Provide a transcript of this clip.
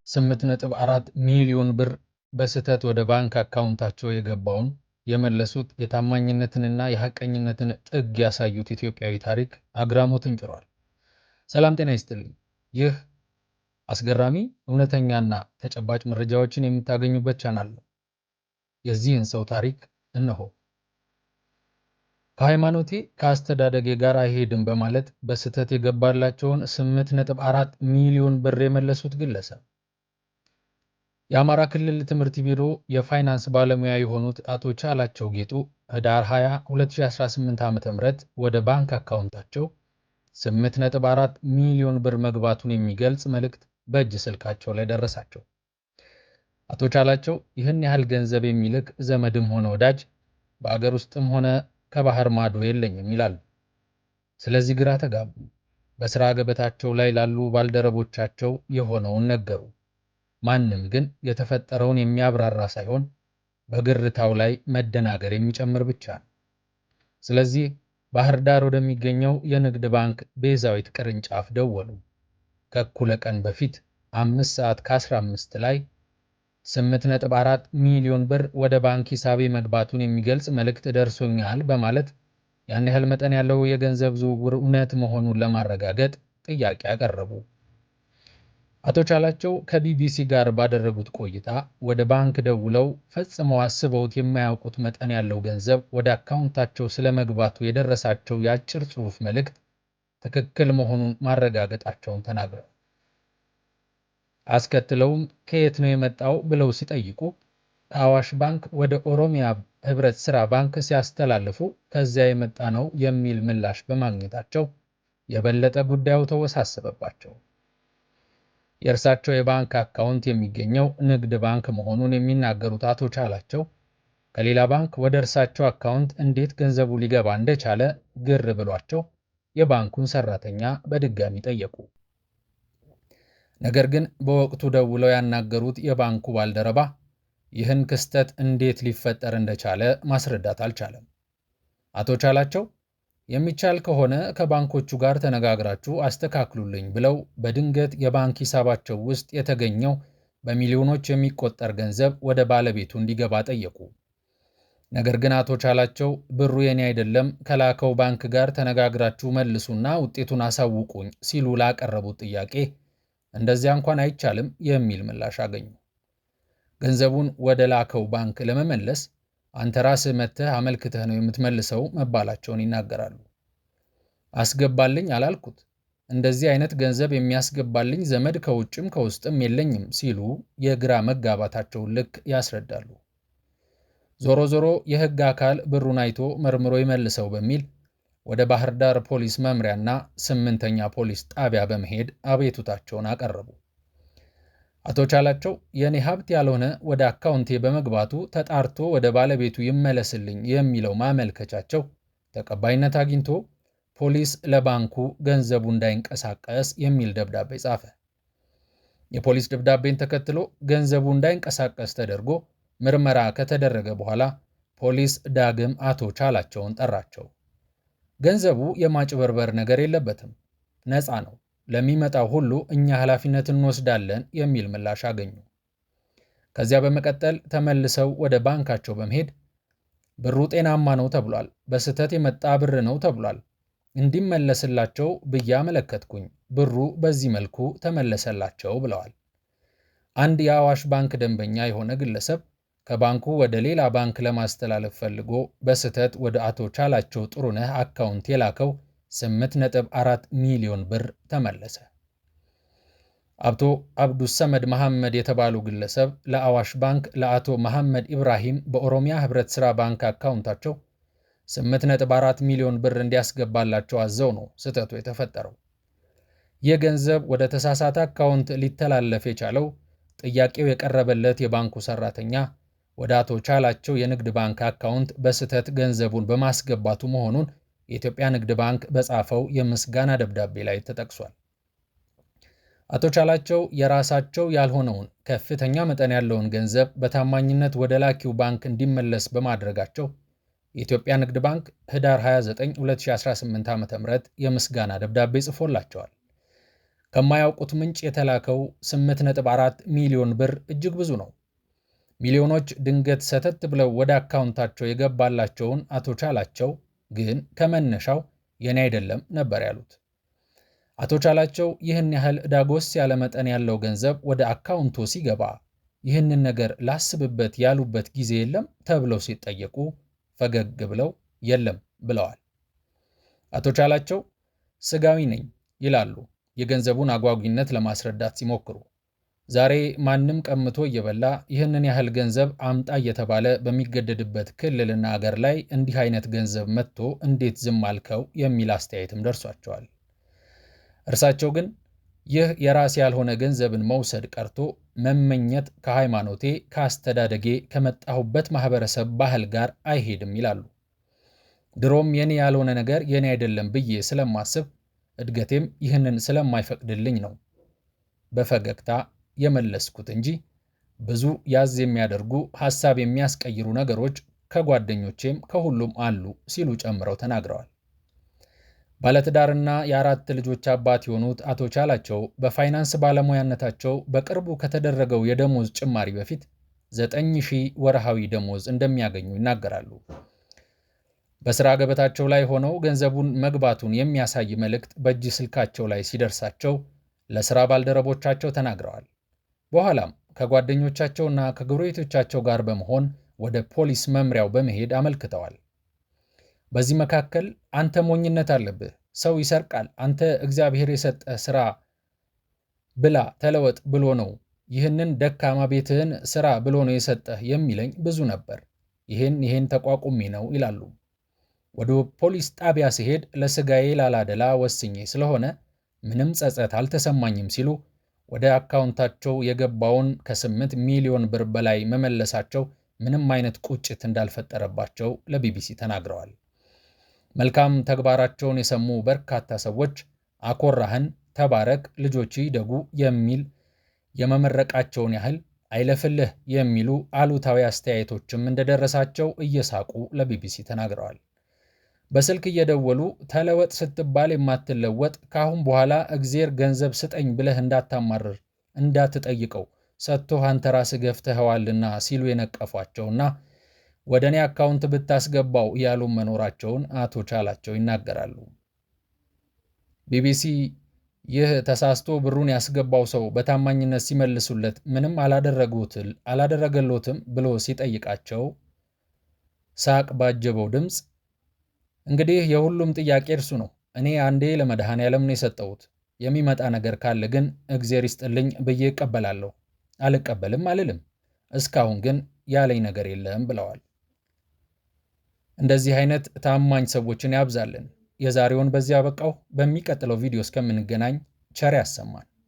8.4 ሚሊዮን ብር በስህተት ወደ ባንክ አካውንታቸው የገባውን የመለሱት የታማኝነትንና የሐቀኝነትን ጥግ ያሳዩት ኢትዮጵያዊ ታሪክ አግራሞትን ጭሯል። ሰላም ጤና ይስጥልኝ። ይህ አስገራሚ፣ እውነተኛና ተጨባጭ መረጃዎችን የምታገኙበት ቻናል ነው። የዚህን ሰው ታሪክ እነሆ። ከሃይማኖቴ ከአስተዳደጌ ጋር አይሄድም በማለት በስህተት የገባላቸውን 8.4 ሚሊዮን ብር የመለሱት ግለሰብ። የአማራ ክልል ትምህርት ቢሮ የፋይናንስ ባለሙያ የሆኑት አቶ ቻላቸው ጌጡ ህዳር 20 2018 ዓ.ም ወደ ባንክ አካውንታቸው 8.4 ሚሊዮን ብር መግባቱን የሚገልጽ መልእክት በእጅ ስልካቸው ላይ ደረሳቸው። አቶ ቻላቸው ይህን ያህል ገንዘብ የሚልክ ዘመድም ሆነ ወዳጅ በአገር ውስጥም ሆነ ከባህር ማዶ የለኝም ይላሉ። ስለዚህ ግራ ተጋቡ። በስራ ገበታቸው ላይ ላሉ ባልደረቦቻቸው የሆነውን ነገሩ። ማንም ግን የተፈጠረውን የሚያብራራ ሳይሆን በግርታው ላይ መደናገር የሚጨምር ብቻ ነው። ስለዚህ ባህር ዳር ወደሚገኘው የንግድ ባንክ ቤዛዊት ቅርንጫፍ ደወሉ። ከእኩለ ቀን በፊት 5 ሰዓት ከ15 ላይ 8.4 ሚሊዮን ብር ወደ ባንክ ሂሳቤ መግባቱን የሚገልጽ መልእክት ደርሶኛል በማለት ያን ያህል መጠን ያለው የገንዘብ ዝውውር እውነት መሆኑን ለማረጋገጥ ጥያቄ አቀረቡ። አቶ ቻላቸው ከቢቢሲ ጋር ባደረጉት ቆይታ ወደ ባንክ ደውለው ፈጽመው አስበውት የማያውቁት መጠን ያለው ገንዘብ ወደ አካውንታቸው ስለመግባቱ የደረሳቸው የአጭር ጽሑፍ መልእክት ትክክል መሆኑን ማረጋገጣቸውን ተናግረዋል። አስከትለውም ከየት ነው የመጣው ብለው ሲጠይቁ ከአዋሽ ባንክ ወደ ኦሮሚያ ህብረት ስራ ባንክ ሲያስተላልፉ ከዚያ የመጣ ነው የሚል ምላሽ በማግኘታቸው የበለጠ ጉዳዩ ተወሳሰበባቸው። የእርሳቸው የባንክ አካውንት የሚገኘው ንግድ ባንክ መሆኑን የሚናገሩት አቶ ቻላቸው ከሌላ ባንክ ወደ እርሳቸው አካውንት እንዴት ገንዘቡ ሊገባ እንደቻለ ግር ብሏቸው የባንኩን ሰራተኛ በድጋሚ ጠየቁ። ነገር ግን በወቅቱ ደውለው ያናገሩት የባንኩ ባልደረባ ይህን ክስተት እንዴት ሊፈጠር እንደቻለ ማስረዳት አልቻለም። አቶ ቻላቸው የሚቻል ከሆነ ከባንኮቹ ጋር ተነጋግራችሁ አስተካክሉልኝ ብለው በድንገት የባንክ ሂሳባቸው ውስጥ የተገኘው በሚሊዮኖች የሚቆጠር ገንዘብ ወደ ባለቤቱ እንዲገባ ጠየቁ። ነገር ግን አቶ ቻላቸው ብሩ የኔ አይደለም፣ ከላከው ባንክ ጋር ተነጋግራችሁ መልሱና ውጤቱን አሳውቁኝ ሲሉ ላቀረቡት ጥያቄ እንደዚያ እንኳን አይቻልም የሚል ምላሽ አገኙ። ገንዘቡን ወደ ላከው ባንክ ለመመለስ አንተ ራስህ መጥተህ አመልክተህ ነው የምትመልሰው መባላቸውን ይናገራሉ። አስገባልኝ አላልኩት፣ እንደዚህ አይነት ገንዘብ የሚያስገባልኝ ዘመድ ከውጭም ከውስጥም የለኝም ሲሉ የግራ መጋባታቸውን ልክ ያስረዳሉ። ዞሮ ዞሮ የሕግ አካል ብሩን አይቶ መርምሮ ይመልሰው በሚል ወደ ባህር ዳር ፖሊስ መምሪያና 8ኛ ፖሊስ ጣቢያ በመሄድ አቤቱታቸውን አቀረቡ። አቶ ቻላቸው የኔ ሀብት ያልሆነ ወደ አካውንቴ በመግባቱ ተጣርቶ ወደ ባለቤቱ ይመለስልኝ የሚለው ማመልከቻቸው ተቀባይነት አግኝቶ ፖሊስ ለባንኩ ገንዘቡ እንዳይንቀሳቀስ የሚል ደብዳቤ ጻፈ። የፖሊስ ደብዳቤን ተከትሎ ገንዘቡ እንዳይንቀሳቀስ ተደርጎ ምርመራ ከተደረገ በኋላ ፖሊስ ዳግም አቶ ቻላቸውን ጠራቸው። ገንዘቡ የማጭበርበር ነገር የለበትም፣ ነፃ ነው፣ ለሚመጣው ሁሉ እኛ ኃላፊነት እንወስዳለን የሚል ምላሽ አገኙ። ከዚያ በመቀጠል ተመልሰው ወደ ባንካቸው በመሄድ ብሩ ጤናማ ነው ተብሏል፣ በስህተት የመጣ ብር ነው ተብሏል፣ እንዲመለስላቸው ብዬ አመለከትኩኝ፣ ብሩ በዚህ መልኩ ተመለሰላቸው ብለዋል። አንድ የአዋሽ ባንክ ደንበኛ የሆነ ግለሰብ ከባንኩ ወደ ሌላ ባንክ ለማስተላለፍ ፈልጎ በስህተት ወደ አቶ ቻላቸው ጥሩነህ አካውንት የላከው 8.4 ሚሊዮን ብር ተመለሰ። አቶ አብዱሰመድ መሐመድ የተባሉ ግለሰብ ለአዋሽ ባንክ ለአቶ መሐመድ ኢብራሂም በኦሮሚያ ህብረት ሥራ ባንክ አካውንታቸው 8.4 ሚሊዮን ብር እንዲያስገባላቸው አዘው ነው ስህተቱ የተፈጠረው። ይህ ገንዘብ ወደ ተሳሳተ አካውንት ሊተላለፍ የቻለው ጥያቄው የቀረበለት የባንኩ ሰራተኛ ወደ አቶ ቻላቸው የንግድ ባንክ አካውንት በስህተት ገንዘቡን በማስገባቱ መሆኑን የኢትዮጵያ ንግድ ባንክ በጻፈው የምስጋና ደብዳቤ ላይ ተጠቅሷል። አቶ ቻላቸው የራሳቸው ያልሆነውን ከፍተኛ መጠን ያለውን ገንዘብ በታማኝነት ወደ ላኪው ባንክ እንዲመለስ በማድረጋቸው የኢትዮጵያ ንግድ ባንክ ህዳር 29 2018 ዓ.ም የምስጋና ደብዳቤ ጽፎላቸዋል። ከማያውቁት ምንጭ የተላከው 8.4 ሚሊዮን ብር እጅግ ብዙ ነው። ሚሊዮኖች ድንገት ሰተት ብለው ወደ አካውንታቸው የገባላቸውን አቶ ቻላቸው ግን ከመነሻው የኔ አይደለም ነበር ያሉት። አቶ ቻላቸው ይህን ያህል ዳጎስ ያለ መጠን ያለው ገንዘብ ወደ አካውንቶ ሲገባ ይህንን ነገር ላስብበት ያሉበት ጊዜ የለም ተብለው ሲጠየቁ ፈገግ ብለው የለም ብለዋል። አቶ ቻላቸው ስጋዊ ነኝ ይላሉ የገንዘቡን አጓጊነት ለማስረዳት ሲሞክሩ። ዛሬ ማንም ቀምቶ እየበላ ይህንን ያህል ገንዘብ አምጣ እየተባለ በሚገደድበት ክልልና አገር ላይ እንዲህ አይነት ገንዘብ መጥቶ እንዴት ዝም አልከው የሚል አስተያየትም ደርሷቸዋል። እርሳቸው ግን ይህ የራስ ያልሆነ ገንዘብን መውሰድ ቀርቶ መመኘት ከሃይማኖቴ፣ ከአስተዳደጌ፣ ከመጣሁበት ማህበረሰብ ባህል ጋር አይሄድም ይላሉ። ድሮም የኔ ያልሆነ ነገር የኔ አይደለም ብዬ ስለማስብ እድገቴም ይህንን ስለማይፈቅድልኝ ነው በፈገግታ የመለስኩት እንጂ ብዙ ያዝ የሚያደርጉ ሐሳብ የሚያስቀይሩ ነገሮች ከጓደኞቼም ከሁሉም አሉ ሲሉ ጨምረው ተናግረዋል። ባለትዳርና የአራት ልጆች አባት የሆኑት አቶ ቻላቸው በፋይናንስ ባለሙያነታቸው በቅርቡ ከተደረገው የደሞዝ ጭማሪ በፊት 9,000 ወርሃዊ ደሞዝ እንደሚያገኙ ይናገራሉ። በስራ ገበታቸው ላይ ሆነው ገንዘቡን መግባቱን የሚያሳይ መልእክት በእጅ ስልካቸው ላይ ሲደርሳቸው ለስራ ባልደረቦቻቸው ተናግረዋል። በኋላም ከጓደኞቻቸውና ከጎረቤቶቻቸው ጋር በመሆን ወደ ፖሊስ መምሪያው በመሄድ አመልክተዋል። በዚህ መካከል አንተ ሞኝነት አለብህ፣ ሰው ይሰርቃል፣ አንተ እግዚአብሔር የሰጠህ ስራ ብላ ተለወጥ ብሎ ነው፣ ይህንን ደካማ ቤትህን ስራ ብሎ ነው የሰጠህ የሚለኝ ብዙ ነበር። ይህን ተቋቁሜ ነው ይላሉ። ወደ ፖሊስ ጣቢያ ሲሄድ ለስጋዬ ላላደላ ወስኜ ስለሆነ ምንም ጸጸት አልተሰማኝም ሲሉ ወደ አካውንታቸው የገባውን ከ8 ሚሊዮን ብር በላይ መመለሳቸው ምንም አይነት ቁጭት እንዳልፈጠረባቸው ለቢቢሲ ተናግረዋል። መልካም ተግባራቸውን የሰሙ በርካታ ሰዎች አኮራህን፣ ተባረክ፣ ልጆች ይደጉ የሚል የመመረቃቸውን ያህል አይለፍልህ የሚሉ አሉታዊ አስተያየቶችም እንደደረሳቸው እየሳቁ ለቢቢሲ ተናግረዋል። በስልክ እየደወሉ ተለወጥ ስትባል የማትለወጥ ከአሁን በኋላ እግዜር ገንዘብ ስጠኝ ብለህ እንዳታማርር እንዳትጠይቀው ሰጥቶህ አንተ ራስህ ገፍተኸዋልና ሲሉ የነቀፏቸውና ወደ እኔ አካውንት ብታስገባው ያሉ መኖራቸውን አቶ ቻላቸው ይናገራሉ። ቢቢሲ ይህ ተሳስቶ ብሩን ያስገባው ሰው በታማኝነት ሲመልሱለት ምንም አላደረገሎትም ብሎ ሲጠይቃቸው ሳቅ ባጀበው ድምፅ እንግዲህ የሁሉም ጥያቄ እርሱ ነው። እኔ አንዴ ለመድኃኔዓለም ነው የሰጠሁት። የሚመጣ ነገር ካለ ግን እግዜር ይስጥልኝ ብዬ እቀበላለሁ። አልቀበልም አልልም። እስካሁን ግን ያለኝ ነገር የለም ብለዋል። እንደዚህ አይነት ታማኝ ሰዎችን ያብዛልን። የዛሬውን በዚያ አበቃሁ። በሚቀጥለው ቪዲዮ እስከምንገናኝ ቸር ያሰማን።